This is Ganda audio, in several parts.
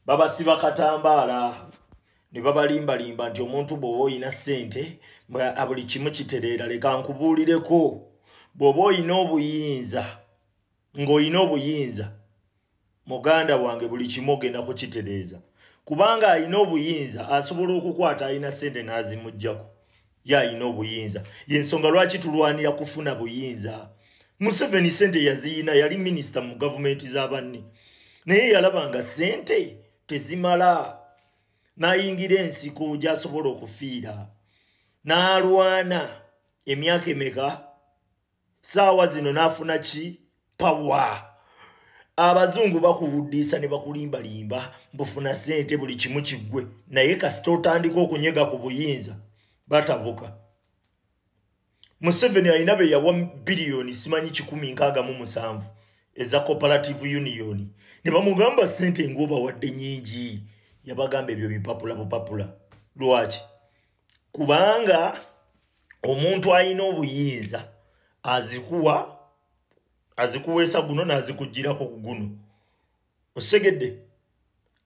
Babasiba katambaala ne babalimbalimba nti omuntu bw'oba oyina ssente buli kimu kitereera. Leka nkubuulireko, bw'oba oyina obuyinza, ng'oyina obuyinza, muganda wange, buli kimu ogenda kukitereeza, kubanga alina obuyinza asobola okukwata alina ssente n'azimuggyako. Ye alina obuyinza. Yensonga lwaki tulwanira kufuna buyinza. Museveni ssente yaziyina, yali minisita mu gavumenti z'abanne, naye yalaba nga ssente tezimala, n'ayingira ensiko gy'asobola okufiira, n'alwana emyaka emeka, saawa zino n'afuna ki? Power. Abazungu bakuwuddiisa ne bakulimbalimba, bufuna ssente buli kimu kiggwe, naye kasita otandika okunyega ku buyinza, batabuka. Museveni alina be yawa biliyoni simanyi 167 eza cooperative union, ne bamugamba ssente ng'obawadde nnyingi. Yabagamba ebyo bipapula bupapula. Lwaki? Kubanga omuntu alina obuyinza azikuwa, azikuweesa guno n'azikugirako ku guno. Osegedde?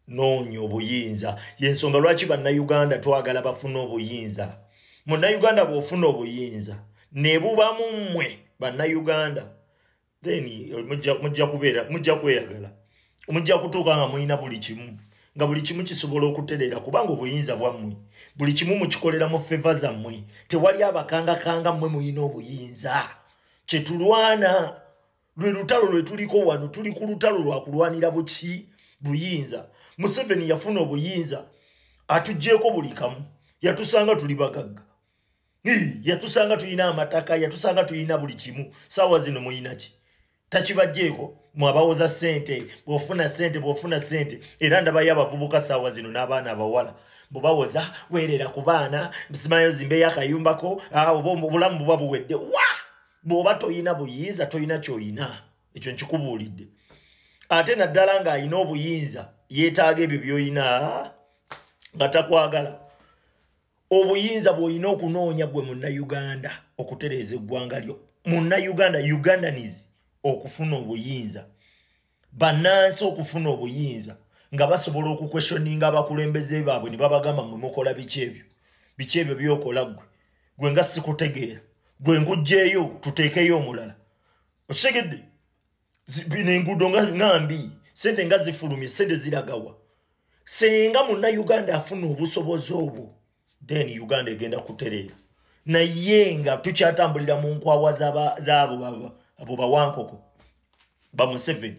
Noonya obuyinza. Yensonga lwaki Bannayuganda twagala bafune obuyinza. Munnayuganda bw'ofuna obuyinza ne buba mu mmwe Bannayuganda, then mujja kubeera, mujja kweyagala, mujja kutuuka nga mulina buli kimu, nga buli kimu kisobola okutereera, kubanga obuyinza bwammwe, buli kimu mukikolera mu favour zammwe. Tewali abakangakanga, mmwe muyina obuyinza. Kyetulwana lwe lutalo lwe tuliko wano, tuli ku lutalo lwa kulwanira buki? Buyinza. Museveni yafuna obuyinza, atuggyeko buli kamu. Yatusanga tuli bagagga, yatusanga tulina amataka, yatusanga tulina buli kimu. Saawa zino muyina ki? Takibajjeeko. Mwabawoza ssente, bw'ofuna ssente, bw'ofuna ssente. Era ndabayo abavubuka saawa zino n'abaana abawala bwebawoza weerera ku baana, simanyo zimbeyo akayumbako, oba obulamu buba buwedde. Wa bw'oba toyina buyinza, toyina ky'oyina. Ekyo nkikubuulidde. Ate naddala ng'alina obuyinza, yeetaaga ebyo by'oyina nga takwagala. Obuyinza bw'olina okunoonya gwe Munnayuganda okutereeza eggwanga lyo, Munnayuganda, Ugandans okufuna obuyinza, bannansi okufuna obuyinza nga basobola okuquestioninga abakulembeze baabwe ne babagamba, "Mmwe mukola biki ebyo? Biki ebyo byokola ggwe? Gwe nga sikutegeera, gwe nkugjeeyo, tuteekeyo omulala." Okitegedde? Bino enguudo nga mbi, sente nga zifulumye, sente ziragawa? Senga Munnayuganda afuna obusobozi obwo, then Uganda egenda kutereera. Naye nga tukyatambulira mu nkwawa zaabo abo bawankoko ba Museveni,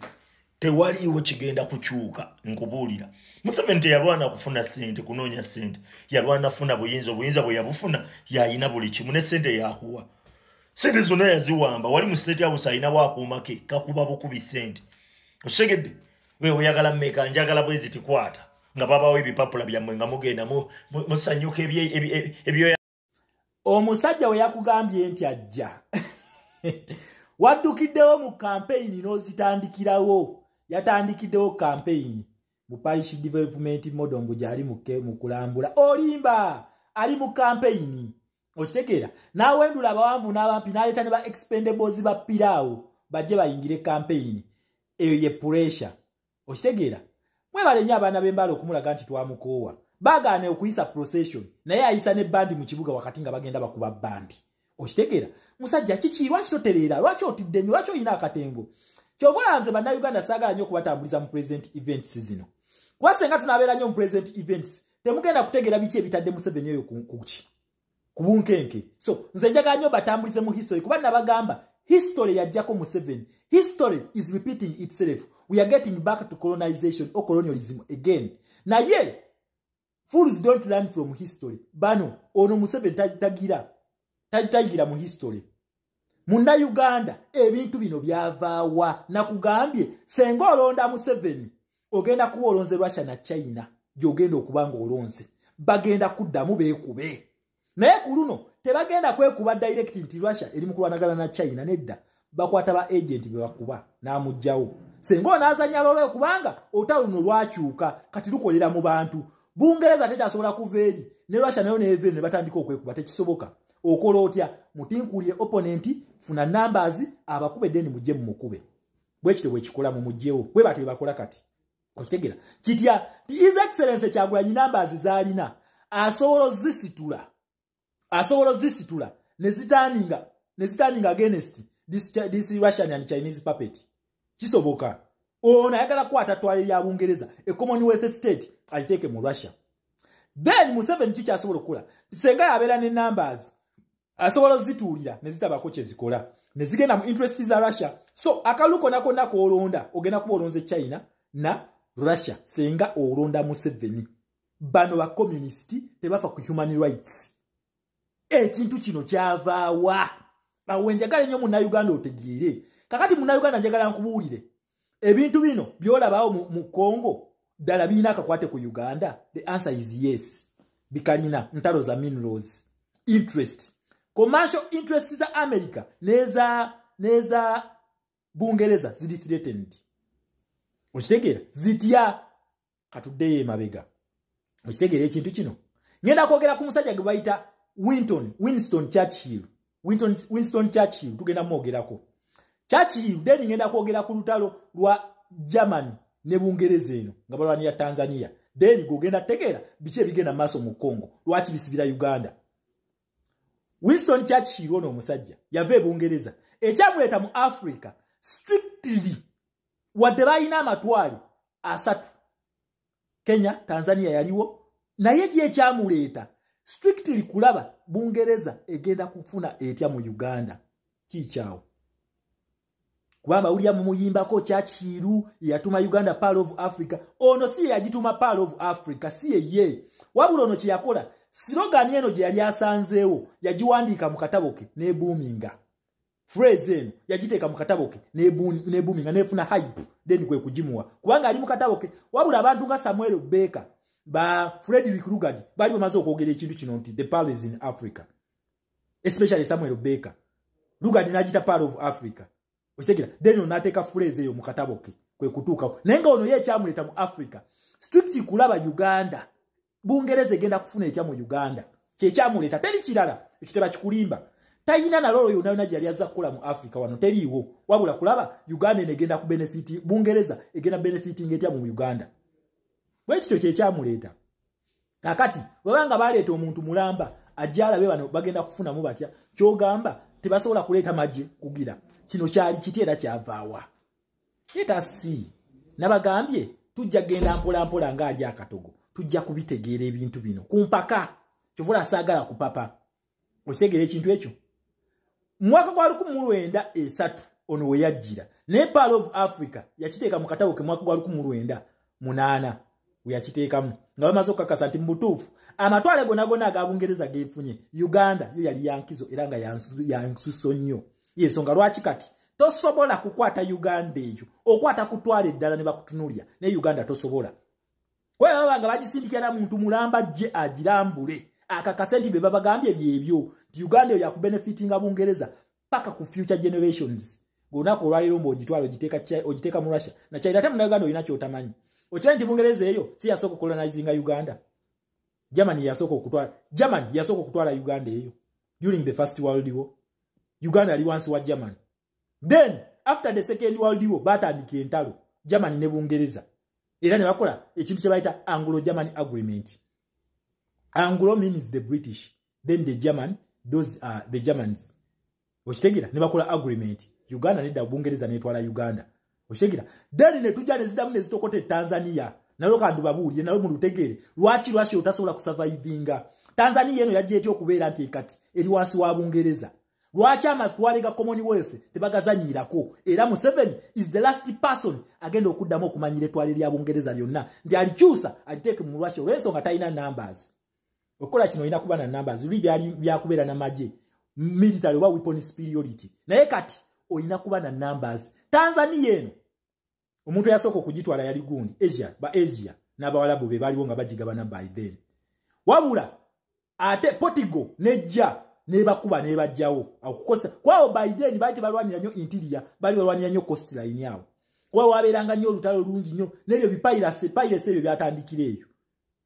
tewaliiwo kigenda kukyuka. Nkubuulira, Museveni teyalwana kufuna sente, kunoonya sente, yalwana funa buyinza. Obuyinza bwe yabufuna, yayina buli kimu, ne sente yakuwa, sente zonna yaziwamba. Wali mu State House ayinawo akuuma ke kakuba bukubi sente. Osegedde? We oyagala mmeka? Njagala bwe zitikwata. Nga babawo ebipapula byammwe, nga mugenda musanyuka ebyoya. Omusajja we yakugambye nti ajja, waddukiddewo mu kampeyini n'ozitandikirawo. Yatandikiddewo kampeyini mu parish development model, mbu gyali mu kulambula. Olimba, ali mu kampeyini. Okitegeera? N'awendula abawanvu n'abampi, n'aleeta ne ba Expendables ba piraawo bajje bayingire kampeyini eyo. Ye pressure. Okitegeera? Mwebale nnyo abaana b'embaala okumulaga nti twamukoowa. Bagaana okuyisa procession, naye ayisa ne bandi mu kibuga wakati nga bagenda bakuba bandi. Okitegeera? Musajja kiki? Lwaki totereera? Lwaki otidde nnyo? Lwaki olina akatengo? Kyova nze Bannayuganda saagala nnyo okubatambuliza mu present events zino, kuba senga tunaabeera nnyo mu present events, temugenda kutegeera biki ebitadde Museveni oyo kuki, ku bunkenke. So nze njagala nnyo batambulize mu history, kuba nabagamba history yajjako Museveni. History is repeating itself. We are getting back to colonization or colonialism again. Naye fools don't learn from history. Bano ono Museveni tagira tayigira mu history. Munnayuganda, ebintu bino byavaawa? Nakugambye, senga olonda Museveni, ogenda kuba olonze Russia na China. Gyogenda okuba nga olonze, bagenda kuddamu beekube. Naye ku luno tebagenda kwekuba direct nti Russia eri mu kulwanagana na China. Nedda, bakwata ba agent be bakuba n'amugjawo. Senga onaazanya lolwe, kubanga olutalo luno lwakyuka, kati lukolera mu bantu. Bungereza tekyasobola kuva eri, ne Russia nayo neeva eno ne batandika okwekuba. Tekisoboka. Okola otya? Mutinkulire opponent, funa numbers, abakube, then mujje mumukube. Bwekityo bwekikola, mumugjewo. Bwe batyo bakola kati. Okitegera kitya? His Excellence Kyagulanyi numbers zaalina asobola ozisitula, asobola ozisitula nezitaninga against this Russian and Chinese puppet. Kisoboka. Ono ayagala kukwata twale lya Bungereza, e Commonwealth state, aliteeke mu Russia. Then Museveni kiki asobola okukola? Senga yabeera ne numbers, asobola ozituulira ne zitabako kye zikola, ne zigenda mu interest za Russia. So akalulu konna konna k'olonda, ogenda kuba olonze China na Russia senga olonda Museveni. Bano ba communist tebafa ku human rights. Ekintu kino kyavaawa? Awo njagala nnyo Munnayuganda otegeere. Kakati Munnayuganda, njagala nkubuulire, ebintu bino byolabaawo mu Congo ddala birina akakwate ku Uganda? The answer is yes, bikalina. Ntalo za minerals, interest, commercial interest za America neza Bungereza ziri threatened. Okitegeera zitya? Katuddeyo emabega okitegeera ekintu kino. Ngenda kwogera ku musajja gwe bayita Winston Churchill. Winston Churchill tugenda mwogerako, Churchill. Then ngenda kwogera ku lutalo lwa Germany ne Bungereza eno nga balwanira Tanzania. Then gogenda tegeera biki ebigenda maaso mu Congo, lwaki bisibira Uganda. Winston Churchill ono omusajja yava e Bungereza. Ekyamuleeta mu Africa strictly, wadde balina amatwale 3, Kenya, Tanzania yaliwo, naye ki ekyamuleeta strictly kulaba Bungereza egenda kufuna etya mu Uganda. Kikyawo kubanga ulya mumuyimbako Churchill yatuma Uganda Pearl of Africa. Ono si ye yagituma Pearl of Africa, si ye. Wabula ono kye yakola, slogan eno gye yali asanzeewo yagiwandiika mu katabo ke n'ebuuminga. Phrase eno yagiteeka mu katabo ke n'ebuuminga, n'efuna hype, then kwe kugimuwa kubanga ali mu katabo ke. Wabula abantu nga Samuel Baker, ba Frederick Lugard bali bamaze okwogera ekintu kino nti the pearl is in Africa, especially Samuel Baker. Lugard n'agita Pearl of Africa. Okitegera? Then onateeka phrase eyo mu katabo ke, kwe kutuukawo. Naye nga ono ye ekyamuleeta mu Africa strict kulaba Uganda, Bungereza egenda kufuna etya mu Uganda. Kyekyamuleeta, teri kirala. Ekiteba kikulimba, talina na role yonna yonna gye yali azza kukola mu Africa wano, teriiwo. Wabula kulaba Uganda eno egenda ku benefit, Bungereza egenda benefiting etya mu Uganda. Bwe kityo kyekyamuleeta. Kakati bwebanga baleeta omuntu mulamba ajja alabe bano bagenda kufunamu batya, kyogamba tebasobola kuleeta magye kugira kino kyali kiti era kyavaawa? Let us see. Nabagambye tujja genda mpola mpola ng'ali akatogo, tujja kubitegeera ebintu bino kumpaka. Kyovula saagala kupapa. Okitegeera ekintu ekyo? Mu mwaka gwa 1903 ono we yajjira, naye Pearl of Africa yakiteeka mu katabo ke mwaka gwa 1908 we yakiteekamu, nga bamaze okukakasa nti mu butuufu amatwale gonna gonna aga Bungereza geefunye, Uganda yo yali yankizo era nga yansuso nnyo. Yensonga lwaki kati tosobola kukwata Uganda eyo, okwata kutwala eddala ne bakutunuulira, naye Uganda tosobola. Kwa baba nga bagisindikira na muntu mulamba gye agirambule akakase nti be babagambye byebyo, nti Uganda eyo yakubenefitinga Bungereza paka ku future generations. Ng'olunaku olwaleero ng'ogitwala ogiteeka mu Russia na China. Ate Munnayuganda olina ky'otamanyi. Okimanyi nti Bungereza eyo si yasooka okolonizinga Uganda? Germany yasooka okutwala, Germany yasooka okutwala Uganda eyo. During the First World War, Uganda yali wansi wa Germany. Then after the Second World War batandika entalo Germany ne Bungereza, era ne bakola ekintu kye bayita Anglo German Agreement. Anglo means the British, then the German, those are the Germans. Okitegeera? Ne bakola agreement, Uganda nedda, Bungereza netwala Uganda. Okitegeera? Then ne tujja ne ziddamu ne zitokota e Tanzania. Nalwo kandi babuulire nalwo mulutegeere lwaki lwaki otasobola kusurvivinga. Tanzania eno yajja etya okubeera nti kati eri wansi wa Bungereza? Lwaki amatwale ga Commonwealth tebagazanyirako? Era Museveni is the last person agenda okuddamu okumanyira ettwale lya Bungereza lyonna nti alikyusa aliteeke mu Russia, olw'ensonga talina numbers. Okukola kino olina kuba na numbers. Luli byali byakubeera n'amagye, military oba weapon superiority, naye kati olina kuba na numbers. Tanzania eno omuntu eyasooka okugitwala yali gundi Asia, ba Asia n'Abawalabu be baaliwo nga bagigabana by then. Wabula ate Portugal nejja nebakuba nebajjawo akukosta kwawo. By then baali tebalwanira nnyo interior, baali balwanira nnyo coast line awo, kuba wabeeranga nnyo olutalo lungi nnyo n'ebyo bipiracy, piracy ebyo byatandikira eyo.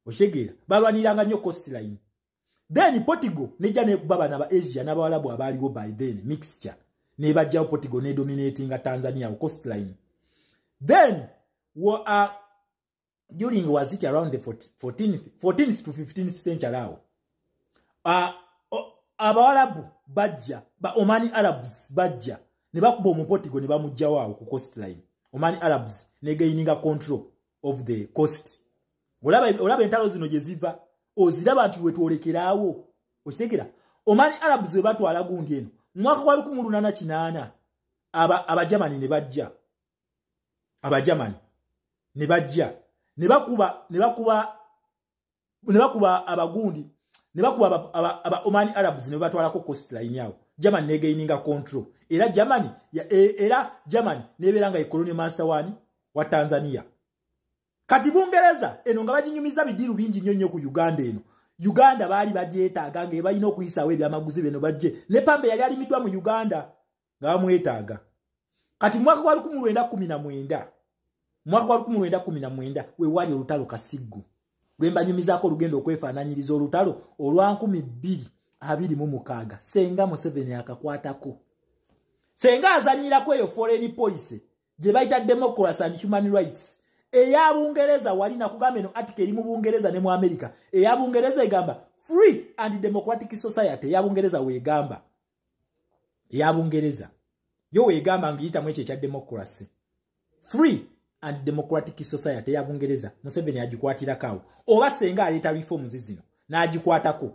Okitegeera? Balwaniranga nnyo coast line. Then Portugal nejja nekuba bana ba Asia n'Abawalabu abaaliwo by then, mixture, nebajjawo. Portugal nedominatinga Tanzania coast line. Then During, was it around the 14th to 15th century awo, Abawalabu bajja, ba Omani Arabs bajja ne bakuba Omupotigo ne bamugjawo awo ku coastline. Omani Arabs ne gaininga control of the coast. Olaba entalo zino gye ziva, oziraba nti wetwolekeraawo. Okitegera? Omani Arabs we batwala gundi eno mu mwaka gwa 1880, Abajamani ne bajja, Abajamani ne bajja ne bakuba abagundi, ne bakuba aba Omani Arabs ne batwalako coastline awo. Germany negaininga control, era Germany era Germany nebeera nga colonial master wani wa Tanzania. Kati Bungereza eno nga baginyumiza bidiru bingi nnyo nnyo ku Uganda. Eno Uganda baali bagyetaaga nga balina okuyisaawo ebyamaguzi bino bajje, ne pambe yali alimiddwa mu Uganda nga bamwetaaga. Kati mwaka gwa 1919, mwaka gwa 1919 we wali olutalo Kasiggu lwe mbanyumizaako, olugenda okwefaananyiriza olutalo olwa 2026. Senga Museveni akakwatako, senga azanyirako eyo foreign policy gye bayita democracy and human rights eya Bungereza. Wali nakugamba eno article eri mu Bungereza ne mu America. Eya Bungereza egamba free and democratic society. Eya Bungereza weegamba, eya Bungereza yo weegamba ngiyitamu ekyo ekya democracy, free and democratic society eya Bungereza. Museveni agikwatirako awo, oba senga aleeta reforms zino n'agikwatako,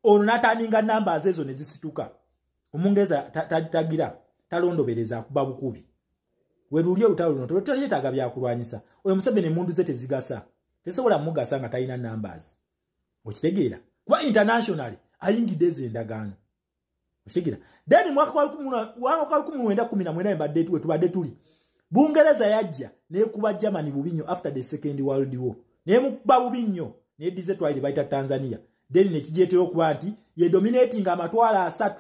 ono n'ataninga numbers ezo ne zisituka. Omungereza tagira talondobereza, akuba bukubi. Weruli olutalo luno teryetaaga byakulwanyisa. Oyo Museveni emundu ze tezigasa, tesobola mugasa nga talina numbers. Okitegeera? Kuba internationally ayingidde ezo endagaano. Okitegeera? Then mwaka gwa 1919 mbadde we tubadde tuli, Bungereza yajja nekuba Germany bubi nnyo after the Second World War, nemukuba bubi nnyo, nedize twalire bayita Tanzania. Then nekigyetera okuba nti ye dominating amatwalo 3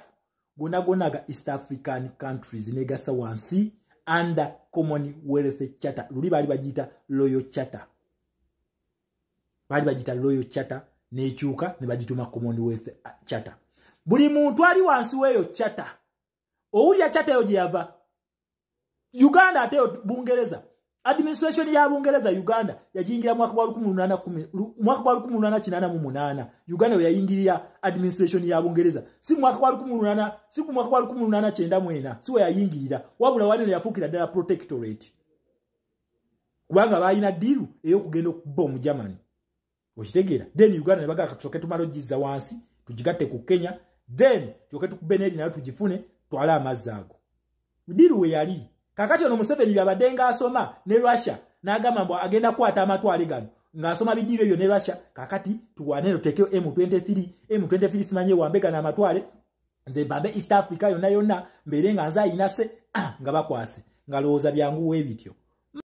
gonna gonna ga East African countries, negasa wansi under Commonwealth Charter. Luli baali bagiyita Royal Charter, baali bagiyita Royal Charter, nekyuka ne bagituma Commonwealth Charter. Buli muntu ali wansi w'eyo charter. Owulira charter eyo gye yava? Uganda ate Bungereza, administration ya Bungereza Uganda yajingira mwaka gwa 1888. Uganda yayingirira administration ya Bungereza si mwaka gwa 18, si ku mwaka gwa 1894, si we yayingirira, wabula wali yafuukira ddala protectorate, kubanga balina deal ey'okugenda okuba Omugermany. Okitegeera? Then Uganda ne bagamba, tusooke tumale ogizza wansi, tugigatte ku Kenya, then tulyoke tukube n'eri nayo tugifune, twale amazzi ago. Deal we yali. Kakati ono Museveni byabadde ng'asoma ne Russia, n'agamba mbu agenda kukwata amatwale gano ng'asoma bidiiro ebyo ne Russia. Kakati tuwane tuteekeyo M23, M23 simanye wambe gano amatwale, nze mbambe East Africa yonna yonna, mbeere nga nze ayina se. Ah, nga bakwase ngalowooza byanguwa ebityo.